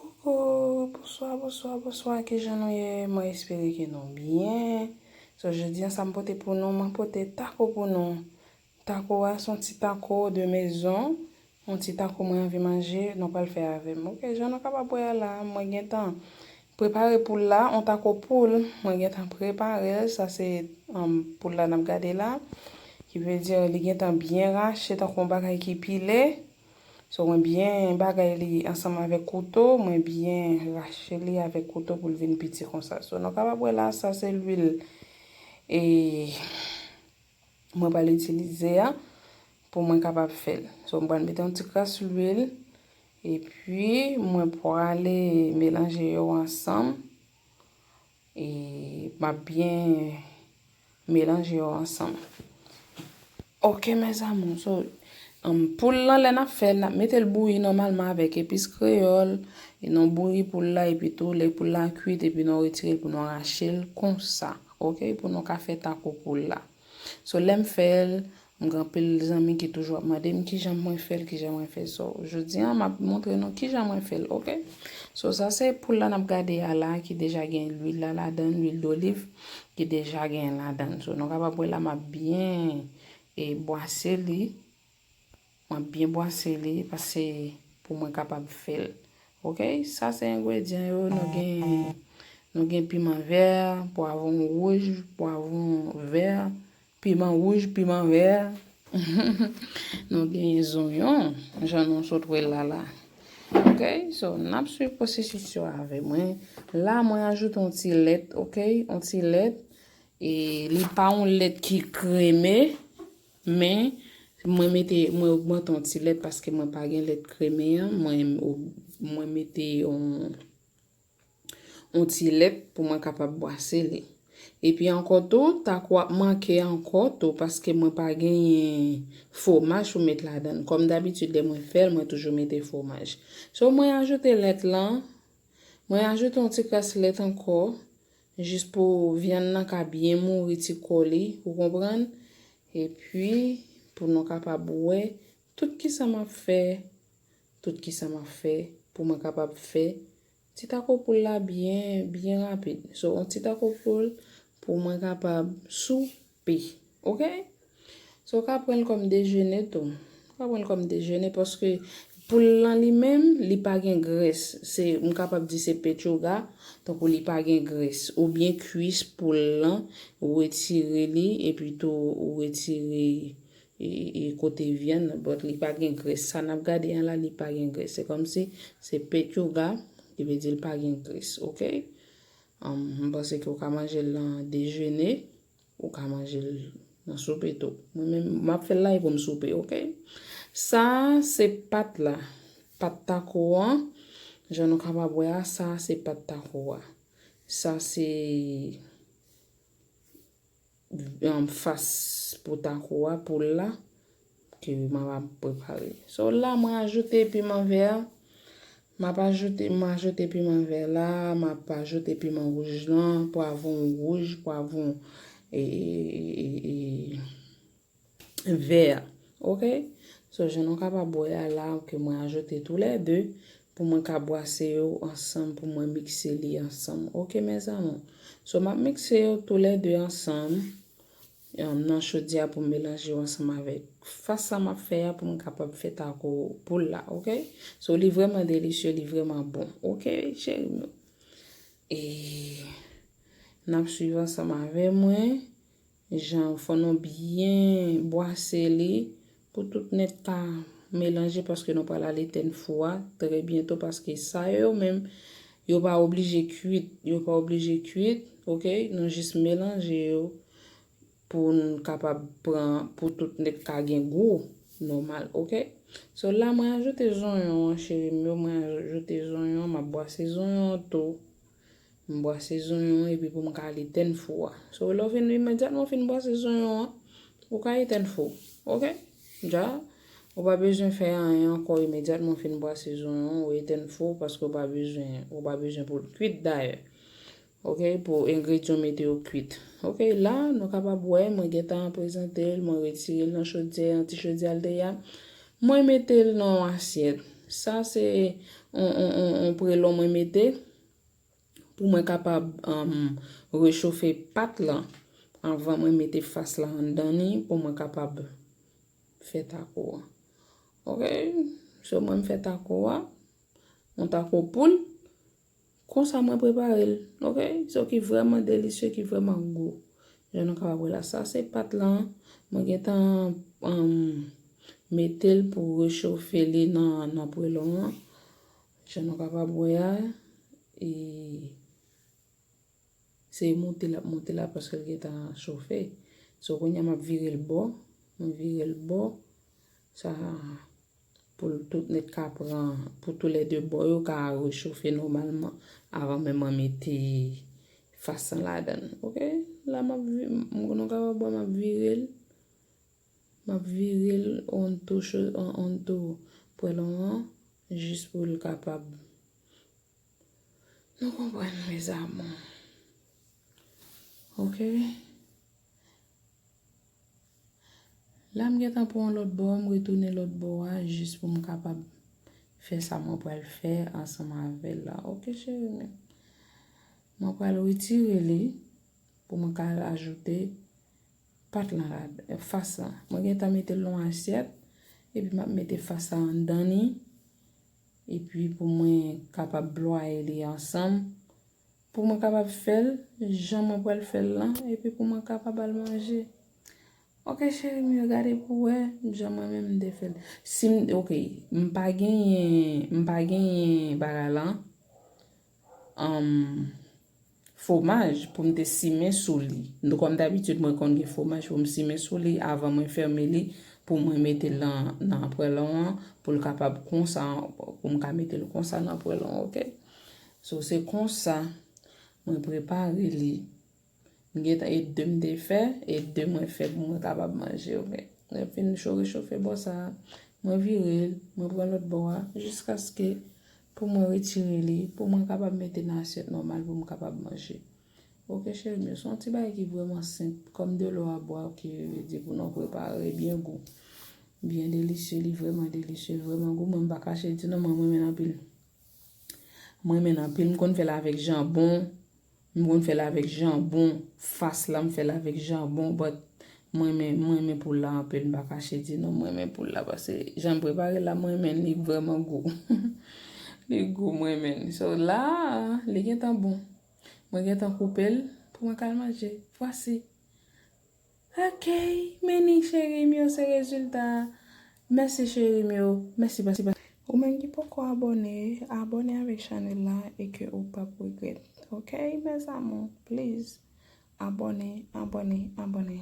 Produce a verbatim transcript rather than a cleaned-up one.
Coucou, bonswa, bonswa, bonswa, kijan nou ye? Mwen espere ke nou byen. So, jodi an, sa m pote pou nou, mwen pote tako pou nou. Tako a, se yon ti tako de mezon, yon ti tako mwen anvi manje, nou pral fè avè m. Ok, jan nou kapab wè a la, mwen gentan prepare poul la, yon tako poul, mwen gentan prepare l, sa se, um, poul la n ap gade la, ki vle di li gentan byen rache, tankou yon bagay ki pile. So, mwen byen bagay li ansanm avèk kouto, mwen byen rache li avèk kouto pou l vin piti konsa. So, nou kapab wè la, sa se lwil e mwen pral itilize a pou mwen kapab fè l. So, mwen pral mete yon ti kras lwil, epi mwen prale melanje yo ansanm. E m ap byen melanje yo ansanm. Ok, mes amours, so, um, poul lan, lè n ap fè l, n ap mete l bouyi nòmalman avèk epis kreyòl, e nou bouyi poul la, epi tou, lè poul la kwit, epi nou retire l pou nou rache l konsa, ok, pou nou ka fè tako poul la. So, lè m fè l, m gen anpil zanmi ki toujou ap mande m kijan mwen fè l, kijan mwen fè l. So, jodi a, m ap montre nou kijan mwen fè l, ok? So, sa se poul la n ap gade a la, ki deja gen lwil la ladan l, lwil doliv, ki deja gen ladan l. So, nou kapab wè la, m ap byen, e, bwase li. M ap byen bwase li, paske pou mwen kapab fè l. Ok, sa se engredyan yo. Nou gen, nou gen piman vè, pwavwon wouj, pwavwon vè, piman wouj, piman vè. Nou gen zonyon, jan nou sot wè l la la. Ok, so, n ap swiv pwosesis yo avè mwen. La, mwen ajoute yon ti lèt, ok, yon ti lèt. E li pa yon lèt ki kreme, men mwen mete, mwen ogmante yon ti lèt paske mwen pa gen lèt kreme an. Mwen, mwen mete yon, yon ti lèt pou mwen kapab bwase li. Epi ankò tou, tako ap manke ankò tou paske mwen pa genyen fwomaj pou met ladan l. Kòm dabitid, lè mwen fè l, mwen toujou mete fwomaj. So, mwen ajoute lèt lan, mwen ajoute yon ti kras lèt ankò, jis pou vyann nan ka byen mouri ti kò li, ou konprann? Epi, pou nou kapab wè tout kisa m ap fè, tout kisa m ap fè, pou mwen kapab fè ti tako poul la byen, byen rapid. So, yon ti tako poul pou mwen kapab soupe. Ok? So, w ka pran l kòm dejene tou. W ka pran l kòm dejene paske poul lan li menm, li pa gen grès. Se, m kapab di se petyouga, tankou li pa gen grès. Oubyen kwis poul lan, ou retire li, epi tou ou retire e, e kote vyann nan, but li pa gen grès. Sa n ap gade an la, li pa gen grès. Se kòmsi se petyouga, ki vle di l pa gen grès, ok? Um, m panse ke w ka manje l nan dejene, ou ka manje l nan soupe tou. Mwen menm, m ap fè l la e pou m soupe, ok? Sa, se pat la. Pat tako an, jan nou kapab wè a, sa, se pat tako a. Sa, se um, fas pou tako a, poul la, ke m ap prepare. So, la, mwen ajoute piman vè a. M ap ajoute, m ajoute piman vè la, m ap ajoute piman wouj lan, pwavwon wouj, pwavwon, e, e, e, e, vè. Ok? So, jan nou kapab wè a la, ke mwen ajoute toulède pou mwen ka bwase yo ansanm, pou mwen mikse li ansanm. Ok, mes amours? So, m ap mikse yo toulède ansanm, um, nan chodyè pou m melanje yo ansanm avèk fas sa m ap fè a pou m kapab fè tako poul la, ok? So, li vrèman delisye, li vrèman bon, ok, cheri m yo? E n ap swiv ansanm avè mwen. Jan fò nou byen bwase li pou tout nèt ka melanje paske nou pral al etèn fou a trè byento paske sa yo menm yo pa oblije kwit, yo pa oblije kwit, ok? Nou jis melanje yo pou n kapab pran, pou tout nèt ka gen gou nòmal, ok? So la mwen ajoute zonyon an, cheri m yo, mwen ajoute zonyon, m ap bwase zonyon an tou. M bwase zonyon epi pou m ka al etèn fou a. So, lè w fin, imedyatman w fin bwase zonyon an, ou ka etèn fou. Ok? Dja, ou pa bezwen fè anyen ankò imedyatman w fin bwase zonyon, ou etèn fou paske ou pa bezwen, ou pa bezwen pou l kwit dayè. Ok? Pou engredyan w mete yo kwit. Ok? La, nou kapab wè, mwen gentan prezante l, mwen retire l nan chodyè, nan ti chodyè l te ye a. Mwen mete l nan yon asyèt. Sa se yon, yon, yon, yon prelon mwen mete pou mwen kapab um, rechofe pat lan anvan mwen mete fas la anndan li pou mwen kapab fè tako a. Ok? So mwen m fè tako a, yon tako poul. Konsa mwen prepare l, ok? So ki vrèman delisye, ki vrèman gou. Jan nou kapab wè la, sa se pat lan. Mwen gentan um, mete l pou rechofe li nan, nan prelon an. Jan nou kapab wè a, e se monte l ap monte la paske l gentan chofe. So kounye a m ap vire l bò, mwen vire l bò. Sa pou l tout nèt ka pran, pou toulède bò yo ka rechofe nòmalman avan menm mwen mete fas lan ladan l. Ok? La m ap vi- m konnen w kapab wè m ap vire l. M ap vire l onto cho- on- onto pwèlon an jis pou l kapab. Nou konprann, mes amours. Ok? La m gentan pran yon lòt bò, m retounen lòt bò a jis pou m kapab fè sa mwen pral fè ansanm avè l la. Ok, cheri m. Mwen pral retire li pou mwen ka al ajoute pat lan la, fas lan. Mwen gentan mete l nan yon asyèt, epi m ap mete fas la anndan li, epi pou mwen kapab blwaye li ansanm, pou mwen kapab fè l jan mwen pral fè l lan, epi pou mwen kapab al manje. Ok, cheri m yo, gade pou wè jan mwen menm m te fè l. Si m, ok, m pa genyen, m pa genyen bagay lan, um, fwomaj pou m te simen sou li. Nou, kòm dabitid, mwen konn gen fwomaj pou m simen sou li avan mwen fèmen li, pou mwen mete l nan, nan pwèlon an, pou l kapab konsa, pou m ka mete l konsa nan pwèlon, ok? So, se konsa mwen prepare li. M gentan e de m te fè, e de mwen fè pou mwen kapab manje, ok? Lè m fin cho rechofe bò sa a, mwen vire l, mwen pran lòt bò a, jiskaske pou mwen retire li, pou mwen kapab mete nan asyèt nòmal pou m kapab manje. Ok, cheri m yo, se yon ti bagay ki vrèman senp, kòm de l'eau à boire, ki vle di pou nou prepare byen gou. Byen delisye, li vrèman delisye, li vrèman gou. Mwen m pa kache di nou, mwen, mwen renmen l anpil. Mwen renmen l anpil, m konn fè l avèk janbon. M konn fè l avèk janbon. Fas la, m fè l avèk janbon, but mwen renmen, mwen renmen poul la anpil, m pa kache di nou, mwen renmen poul la, paske jan m prepare l la, mwen renmen l, li vrèman gou. Li gou, mwen renmen l. So, la, li gentan bon. Mwen gentan koupe l pou mwen ka al manje. Vwasi. Ok, men ni cheri m yo, se rezilta a. Mèsi cheri m yo. Mèsi, mèsi, mèsi. Ou menm ki poko abòne, abòne avèk chanèl la e ke ou p ap regrèt. Ok, mes amours, please. Abòne, abòne, abòne.